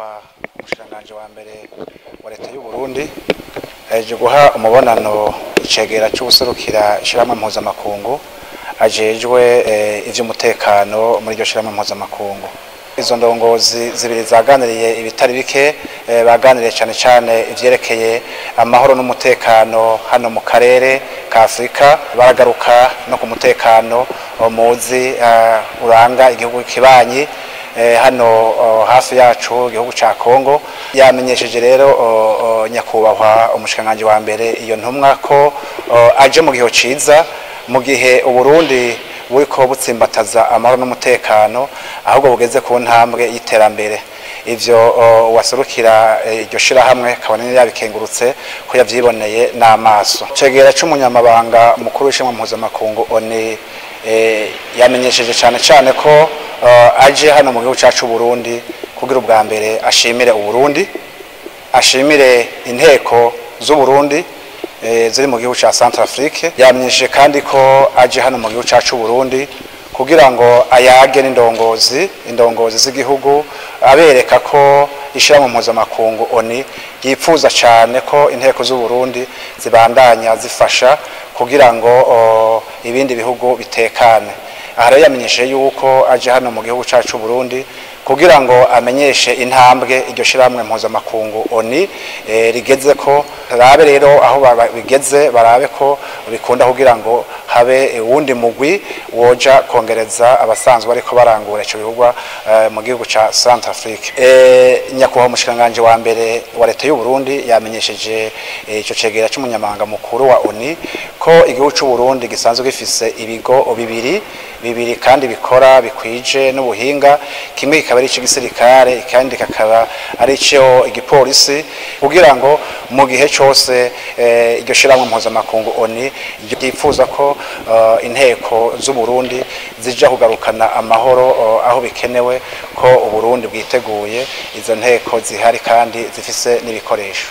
Nyakubahwa umushikiranganji wa mbere wa leta y'u Burundi aje guha umubonano icegera c'uwuserukira ishirahamwe mpuzamakungu ajejwe ivy'umutekano muri iryo shirahamwe mpuzamakungu. Izo ndongozi zibiri zaganiriye ibitari bike, baganiriye cane cane ivyerekeye amahoro n'umutekano hano mu karere ka Afrika, baragaruka no ku mutekano muzi uranga igihugu kibanyi hano hafi yacu igihugu ca Kongo. Yamenyesheje rero nyakubahwa umushikiranganji wa mbere iyo ntumwa ko aje mu gihe ciza, mu gihe Uburundi buriko butsimbataza amahoro n'umutekano ahubwo bugeze ku ntambwe y'iterambere. Ivyo waserukira iryo shirahamwe kabone yabikengurutse ko yavyiboneye n'amaso. Cegera c'umunyamabanga mukuru w'ishirahamwe mpuzamakungu ONU yamenyesheje cane cane ko aje hano mu gihugu cacu Burundi kugira ubwa mbere ashimire Uburundi, ashimire inteko z'u Burundi ziri mu gihugu ca Centrafrique. Yamenyesheje kandi ko aje hano mu gihugu cacu Burundi kugira ngo ayage n'indongozi indongozi z'igihugu, abereka ko ishirahamwe mpuzamakungu ONU yipfuza cane ko inteko z'u Burundi zibandanya zifasha kugira ngo ibindi bihugu bitekane. Aha rero yamenyesheje yuko aje hano mu gihugu cacu Burundi kugira ngo amenyeshe intambwe iryo shirahamwe mpuzamakungu ONU rigeze ko, rabe rero aho bigeze, barabe ko bikunda kugira ngo habe uwundi mugwi woja kongereza abasanzwe ariko barangura ico bihugu mu gihugu ca Centrafrique. Nyakubahwa umushikiranganji wa mbere wa leta y'u Burundi yamenyesheje ico cegera c'umunyamabanga mukuru wa ONU ko igihugu c'u Burundi gisanzwe gifise ibigo bibiri bibiri kandi bikora bikwije n'ubuhinga, kimwe kikaba ari icisirikare ikandi kakaba ari ico igipolisi, kugira ngo mu gihe cose iryo shirahamwe mpuzamakungu ONU ryifuza ko inteko z'u Burundi zija kugarukana amahoro aho bikenewe, ko Uburundi bwiteguye, izo nteko zihari kandi zifise n'ibikoresho.